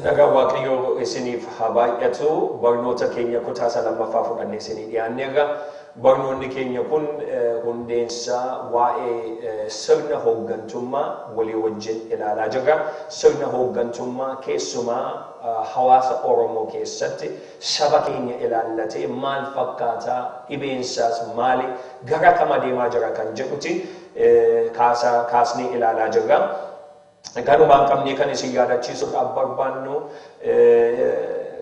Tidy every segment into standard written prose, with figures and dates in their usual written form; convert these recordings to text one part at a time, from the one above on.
Nagaa Waaqayyoo isiniif haa baay'atu. Barnoota keenya kutaa isa lammaffaa fudhannee isinii dhiyaanneerra. Barnoonni keenya kun hundeensaa waa'ee sirna hooggantummaa walii wajjin ilaalaa jirra. Sirna hooggantummaa keessumaa hawaasa Oromoo keessatti saba keenya ilaallatee maal fakkaataa, dhibeensaas maali, gara kam adeemaa jira kan jedhuti kaasnee ilaalaa jirra. Kanumaan qabnee kan isin yaadachiisuudhaaf barbaannu,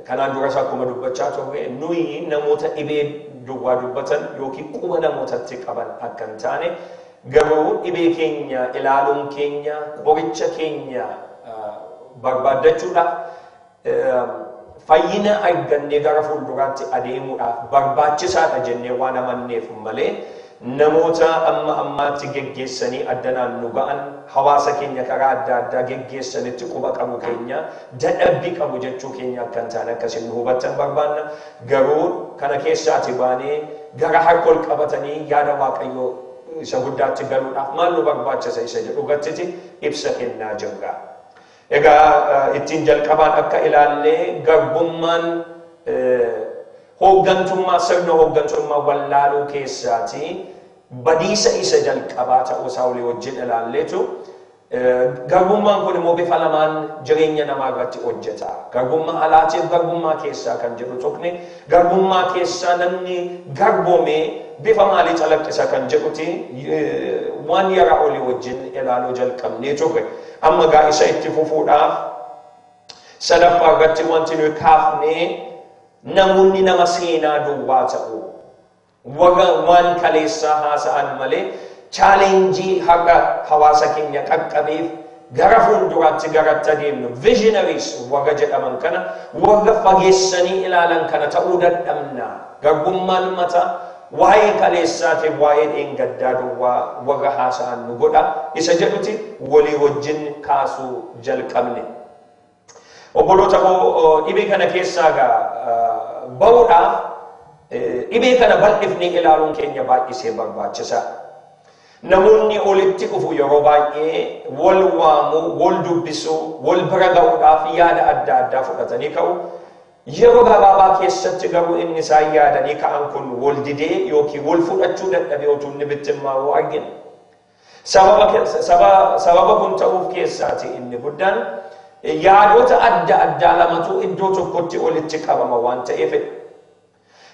kanaan duras akkuma dubbachaa turre, nuyi namoota dhibee duwwaa dubbatan yookiin quba namootatti qaban akka hin taane, garuu dhibee keenya ilaaluun keenya qoricha keenya barbaaddachuudhaaf, fayyina argannee gara fuulduraatti adeemuudhaaf barbaachisaadha jennee waan amanneef malee, namoota amma ammaatti geggeessanii addanaan nu ga'an, hawaasa keenya karaa adda addaa geggeessanitti quba qabu keenya, dadhabbii qabu jechuu keenya akka hin taane akkasin nu hubattan barbaanna. Garuu kana keessaati baanee gara harka ol qabatanii yaada Waaqayyoo isa guddaatti galuudhaaf maal nu barbaachisa isa jedhu irratti ibsa kennaa jirra. Egaa ittiin jalqabaan akka ilaallee, garbummaan hooggantummaa, sirna hooggantummaa wallaaluu keessaati badiisa isa jalqabaa ta'uu isaa walii wajjin ilaalleetu, garbummaan kun immoo bifa lamaan jireenya namaa irratti hojjeta. Garbummaa alaatiif garbummaa keessaa kan jedhu tuqne. Garbummaa keessaa namni garboomee bifa maalii calaqqisa kan jedhuti waan yaraa olii wajjin ilaaluu jalqabnee turre. Amma gaa isa itti fufuudhaaf sadaffaa irratti wanti nuyi kaafnee, namoonni nama seenaa duwwaa ta'u. Warra waan kaleessaa haasa'an malee challenge haqa hawaasa keenya qaqqabeef gara fuulduraatti garatti adeemnu, visionaries warra jedhaman kana, warra fageessanii ilaalan kana ta'uu dadhabna. Garbummaan mataa waa'ee kaleessaatiif waa'ee dheengaddaa duwwaa warra haasa'an nu godha isa jedhuti walii wajjin kaasuu jalqabne. Obboloota koo, dhibee kana keessaa gaa bahuudhaaf dhibee kana bal'ifnee ilaaluun keenya baay'isee barbaachisaa. Namoonni olitti dhufu yeroo baay'ee wal waamuu, wal dubbisuu, wal bira ga'uudhaaf yaada adda addaa fudhatanii ka'u. Yeroo gabaabaa keessatti garuu inni isaan yaadanii ka'an kun wal didee yookiin wal fudhachuu dadhabee utuu inni bittimmaa'uu argina. Sababa kun ta'uuf keessaati inni guddaan yaadota adda addaa lamatu iddoo tokkotti walitti qabama waan ta'eefidha.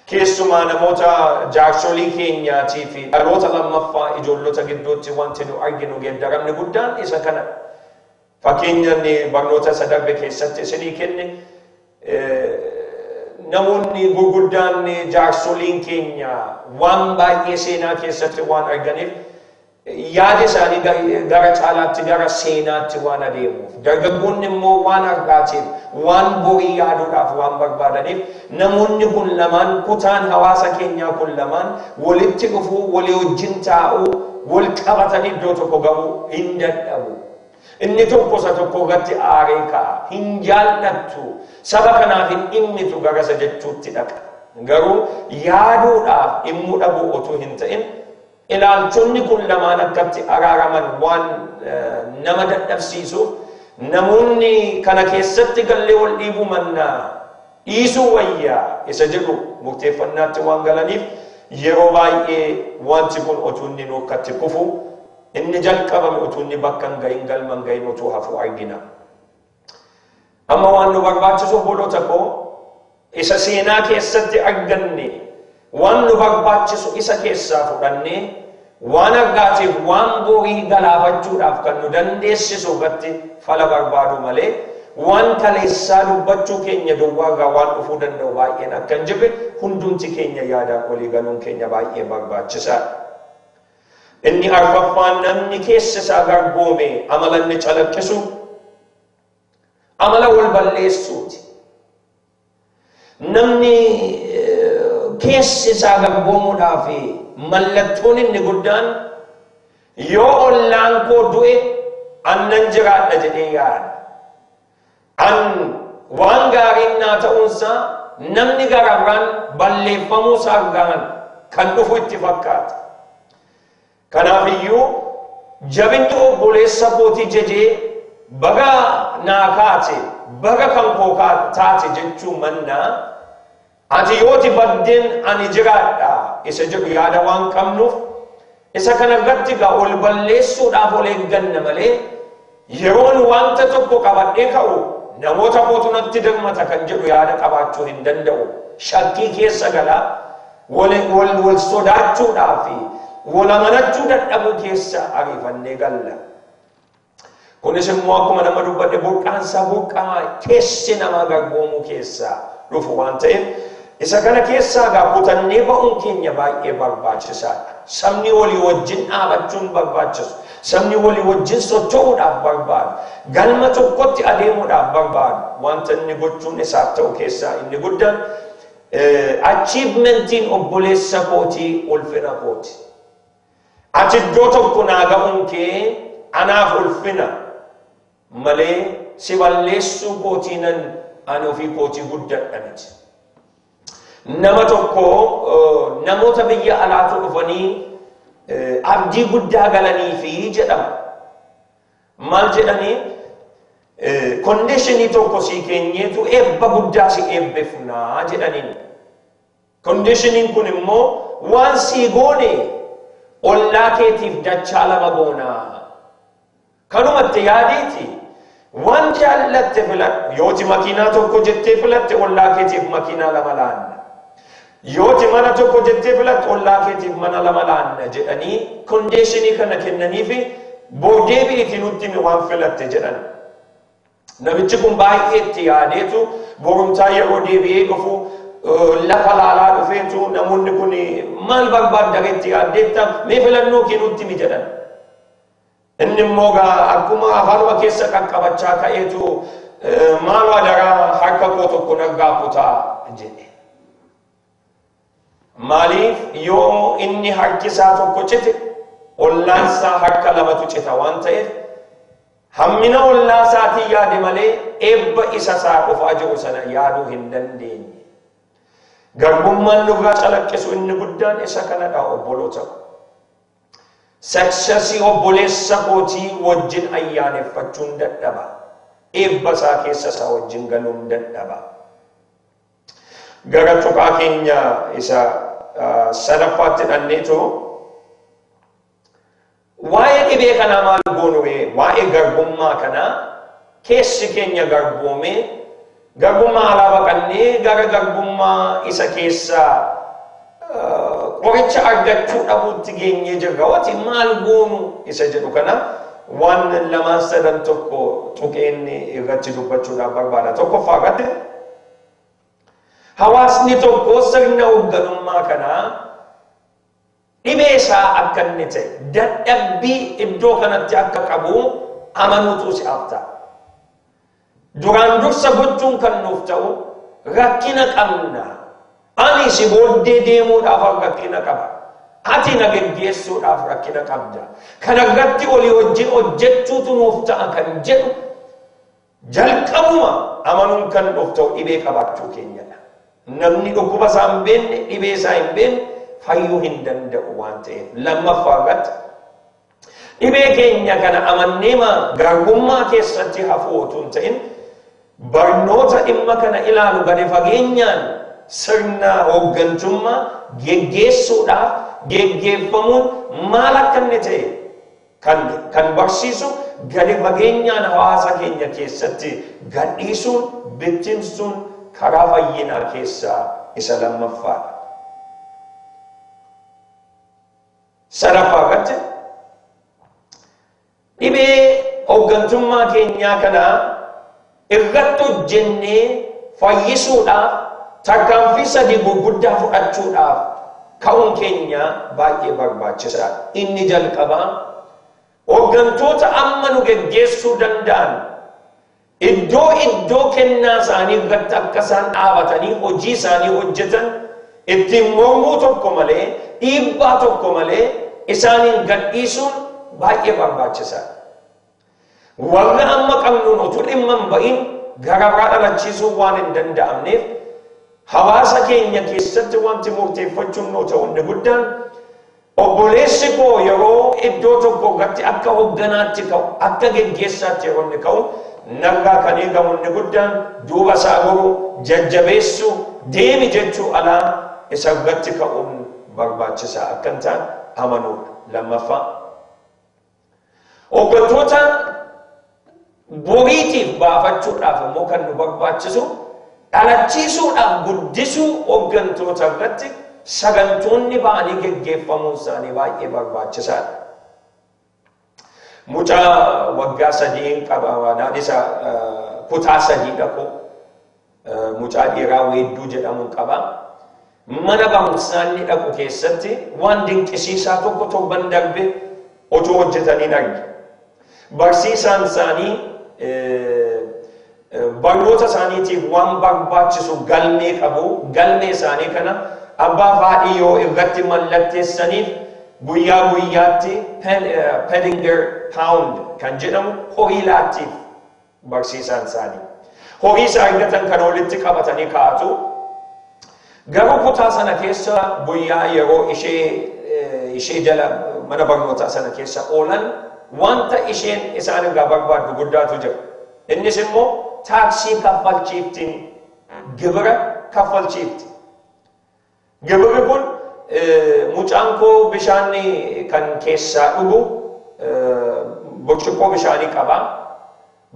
Keessumaa namoota jaarsolii keenyaatii fi dhaloota lammaffaa ijoollota gidduutti wanti nu arginu geeddaramni guddaan isa kana. Fakkeenya inni barnoota isa darbe keessatti isinii kenne, namoonni gurguddaan jaarsoliin keenya waan baay'ee seenaa keessatti waan arganiif, yaada isaanii gara caalaatti gara seenaatti waan adeemuuf, dargaggoonni immoo waan har'aatiif waan borii yaaduudhaaf waan barbaadaniif, namoonni kun lamaan, kutaan hawaasa keenyaa kun lamaan walitti dhufuu, walii wajjin taa'uu, wal qabatanii iddoo tokko ga'uu hin dadhabu. Inni tokko isa tokko irratti aaree ka'a. Hin jaallattu. Saba kanaaf hin dhimmitu gara isa jechuutti dhaqa. Garuu yaaduudhaaf dhimmuu dhabuu otuu hin ta'in, ilaalchonni kun lamaan akkatti araaraman waan nama dadhabsiisuuf, namoonni kana keessatti gallee wal dhiibuu mannaa dhiisuu wayyaa isa jedhu murteeffannaatti waan galaniif, yeroo baay'ee wanti kun otuu inni nurkatti kufu, inni jalqabame utuu inni bakka hin gahin, galma hin gahin utuu hafu argina. Amma waan nu barbaachisu, obboloota koo, isa seenaa keessatti arganne waan nu barbaachisu isa keessaa fudhannee waan argaatiif waan borii galaafachuudhaaf kan nu dandeessisu irratti fala barbaadu malee, waan kaleessaa dubbachuu keenya duwwaarraa waan dhufuu danda'u baay'een akka hin jirre hundumti keenya yaadaan walii galuun keenya baay'ee barbaachisaadha. Inni arfaffaan, namni keessa isaa garboome amala inni calaqqisu amala wal balleessuuti. Namni keessi isaa garboomuudhaaf mallattoon inni guddaan yoo ollaan koo du'e annan jiraadha jedhee yaada. An waan gaariin naa ta'uunsaa namni gara biraan balleeffamuu isaa gahan kan dhufu itti fakkaata. Kanaaf iyyuu jabinni obboleessa kootii jejee Baga naa kaate, baga kan koo taate jechuu mannaa ati yooti baddeen ani jiraadha isa jedhu yaada waan qabnuuf isa kana irratti gaa ol balleessuudhaaf ol eegganna malee yeroon wanta tokko qabadhee ka'u namoota kootu natti dirmata kan jedhu yaada qabaachuu hin danda'u. Shakkii keessa galaa wal sodaachuudhaa fi wal amanachuu dadhabuu keessa ariifannee galla. Kunis immoo akkuma nama dubbadhe burqaansaa burqaa keessi namaa garboomuu keessaa dhufu waan ta'eef isa kana keessaa gaa kutannee ba'uun keenya baay'ee barbaachisaadha. Sabni walii wajjin dhaabachuun barbaachisu. Sabni walii wajjin socho'uudhaaf barbaadu. Galma tokkotti adeemuudhaaf barbaadu. Wanta inni gochuun isaaf ta'u keessaa inni guddaan achievementiin obboleessa kootii ulfina kooti. Ati iddoo tokko naa ga'uun kee anaaf ulfina malee si balleessuu kootii nan ani ofii kootii guddadha miti. Nama tokko namoota biyya alaatu dhufanii abdii guddaa galanii fi jedhama. Maal jedhanii conditionii tokko sii keenyeetu eebba guddaa si eebbifnaa jedhaniin. Conditioniin kun immoo waan sii goone ollaa keetiif dachaa lama goonaa. Kanumatti yaadiiti waan jaallatte filadhu. Yooti makiinaa tokko jettee filatte ollaa keetiif makiinaa lama laanna. Yooti mana tokko jettee filatte ollaa keetiif mana lama laanna jedhanii conditionii kana kennaniifi booddee bi'iiti nutti himi waan filatte jedhan. Namichi kun baay'ee itti yaadeetu borumtaa yeroo deebi'ee dhufu lafa laalaa dhufeetu namoonni kun maal barbaadda itti yaaddeetta mee filannoo kee nutti himi jedhan. Inni immoo gaa akkuma afaanuma keessa qaqqabachaa ka'eetu maaloo adaraa harka koo tokko narraa kutaa jedhe. Maaliif yoo inni harki isaa tokko cite ollaan isaa harka lamatu cita waan ta'eef hammina ollaa isaatii yaade malee eebba isa isaa qofaa jiru sana yaaduu hin dandeenye. Garbummaan nurraa calaqqisu inni guddaan isa kanadha obboloota. Successii obboleessa kootii wajjin ayyaaneffachuun dadhaba. Eebba isaa keessa isaa wajjin galuun dadhaba. Gara tuqaa keenya isa sadaffaatti dhanneetu waa'ee dhibee kanaa maal goonu waa'ee garbummaa kanaa keessi keenya garboomee garbummaa alaa baqannee gara garbummaa isa keessaa qoricha argachuu dhabuutti geenyee jirra. Wati maal goonu isa jedhu kana waan lamaan sadan tokko tuqeen irratti dubbachuudhaaf barbaada. Tokkoffaa irratti hawaasni tokko sirna hoogganummaa kanaa dhibee isaa akka inni ta'e dadhabbii iddoo kanatti akka qabu amanuutu si'aaf ta'a. Duraan dursa gochuun kan nuuf ta'u rakkina qabna. Ani si booddee deemuudhaaf rakkina qaba. Ati na geggeessuudhaaf rakkina qabda. Kana irratti olii wajjin hojjechuutu nuuf ta'a kan jedhu jalqabuma amanuun kan nuuf ta'u dhibee qabaachuu keenyadha. Namni dhukkuba isaa hin beekne, dhibee isaa hin beekne fayyuu hin danda'u waan ta'eef. Lammaffaa irratti dhibee keenya kana amanneema garbummaa keessatti hafuu otoo hin ta'in barnoota dhimma kana ilaalu gadi fageenyaan sirna hooggantummaa geggeessuudhaaf geggeeffamuun maal akka inni ta'e kan barsiisu gadi fageenyaan hawaasa keenya keessatti gadhiisuun bittinsuun karaa fayyinaa keessaa isa lammaffaadha. Sadaffaa irratti dhibee hooggantummaa keenyaa kana irratti hojjennee fayyisuudhaaf tarkaanfii sadii gurguddaa fudhachuudhaaf ka'uun keenya baay'ee barbaachisaadha. Inni jalqabaa hooggantoota amma nu geggeessuu danda'an iddoo iddoo kennaa isaanii irratti akka isaan dhaabatanii hojii isaanii hojjetan ittiin mormuu tokko malee dhiibbaa tokko malee isaaniin gadhiisuun baay'ee barbaachisaadha. Warra amma qabnuun utuu dhimma hin ba'in gara biraa dhalachiisuun waan hin danda'amneef hawaasa keenya keessatti wanti murteeffachuun nuu ta'u inni guddaan Obboleessi koo yeroo iddoo tokko irratti akka hoogganaatti ka'u, akka geggeessaatti yeroo inni ka'u, narraa kan eegamu inni guddaan duuba isaa goruu, jajjabeessuu, deemi jechuu alaa isa irratti ka'uun barbaachisaa akka hin taane amanuudha. Lammaffaa, hooggantoota boriitiif baafachuudhaaf immoo kan nu barbaachisu dhalachiisuudhaaf guddisuu hooggantoota irratti sagantoonni ba'anii geggeeffamuun isaanii baay'ee barbaachisaadha. Mucaa waggaa 3 qaba, naannisa kutaa 3 dhaqu, mucaa dhiiraa Weedduu jedhamuun qaba. Mana barumsaa inni dhaqu keessatti waan dinqisiisaa tokko torban darbe otoo hojjetanii arge. Barsiisaan isaanii barnoota isaaniitiif waan barbaachisu galmee qabu. Galmee isaanii kana abbaa fi haadhi yoo irratti mallatteessaniif guyyaa guyyaatti Pedinger Pound kan jedhamu horii laattiif barsiisaan isaanii. Horii isaa argatan kana walitti qabatanii kaa'atu. Garuu kutaa sana keessa guyyaa yeroo ishee jala mana barnootaa sana keessa oolan wanta isheen isaan irraa barbaaddu guddaatu jira. Innis immoo taaksii kaffalchiiftiin, gibira kaffalchiifti. Gibirri kun mucaan koo bishaan kan keessaa dhugu burcuqqoo bishaanii qaba.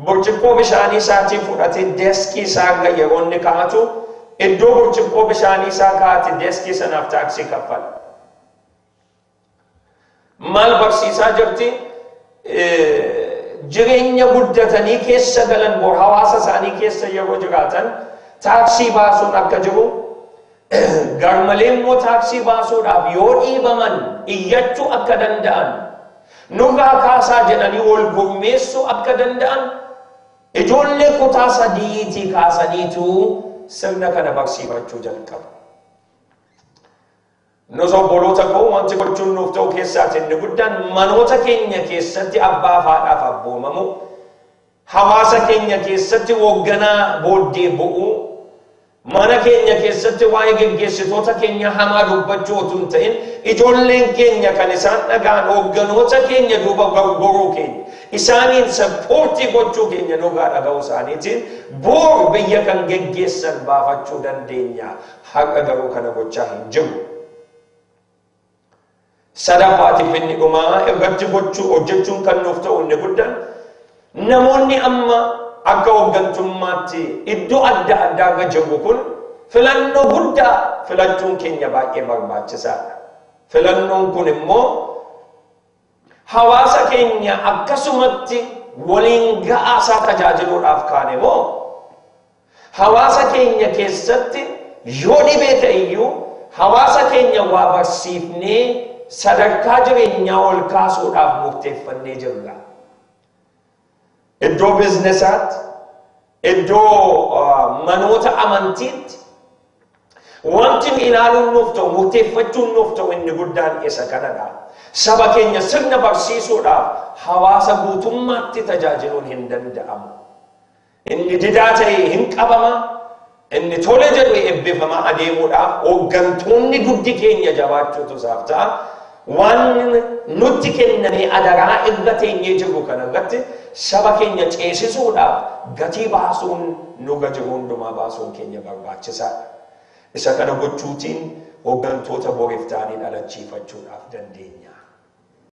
Burcuqqoo bishaanii isaatii fudhatee deeskii isaa irra yeroo inni kaa'atu iddoo burcuqqoo bishaanii isaa kaa'ate deeskii sanaaf taaksii kaffala. Maal barsiisaa jirti? Jireenya guddatanii keessa galan bor hawaasa isaanii keessa yeroo jiraatan taaksii baasuun akka jiru, garmalee immoo taaksii baasuudhaaf yoo dhiibaman iyyachuu akka danda'an, nurraa kaasaa jedhanii wal gurmeessuu akka danda'an ijoollee kutaa 3 kaasaniitu sirna kana barsiifachuu jalqabu. Nus obboloota koo wanti gochuun nuuf ta'u keessaati inni guddaan manoota keenya keessatti abbaa fi haadhaaf abboomamu, hawaasa keenya keessatti hoogganaa booddee bu'uu, mana keenya keessatti waa'ee geggeessitoota keenya hamaa dubbachuu otoo hin ta'in ijoolleen keenya kan isaan dhaga'an hoogganoota keenya duuba goruu keenya, isaaniin sappoortii gochuu keenya nurraa dhaga'uu isaaniitiin boor biyya kan geggeessan baafachuu dandeenya. Har'a garuu kana gochaa hin jiru. Sadaffaatiif inni dhumaa irratti gochuu hojjechuun kan nuuf ta'u inni guddaan namoonni amma akka hooggantummaatti iddoo adda addaa irra jirru kun filannoo guddaa filachuun keenya baay'ee barbaachisaadha. Filannoon kun immoo hawaasa keenya akkasumatti waliin ga'aasaa tajaajiluudhaaf kaane moo hawaasa keenya keessatti yoo dhibee ta'e iyyuu hawaasa keenya waa barsiifnee sadarkaa jireenyaa ol kaasuudhaaf murteeffannee jirra. Iddoo biiznesaatti, iddoo manoota amantiitti wanti nu ilaaluun nuuf ta'u, murteeffachuun nuuf ta'u inni guddaan isa kanadha. Saba keenya sirna barsiisuudhaaf hawaasa guutummaatti tajaajiluun hin danda'amu. Inni didaa ta'e hin qabama, inni tole jedhu eebbifamaa adeemuudhaaf hooggantoonni dugdi keenya jabaachuutu isaaf ta'a. Waan nutti kennamee adaraa irra teenyee jirru kanarratti saba keenya ceesisuudhaaf gatii baasuun nurra jiru hundumaa baasuun keenya barbaachisaadha. Isa kana gochuutiin hooggantoota boriif ta'anii dhalachiifachuudhaaf dandeenya.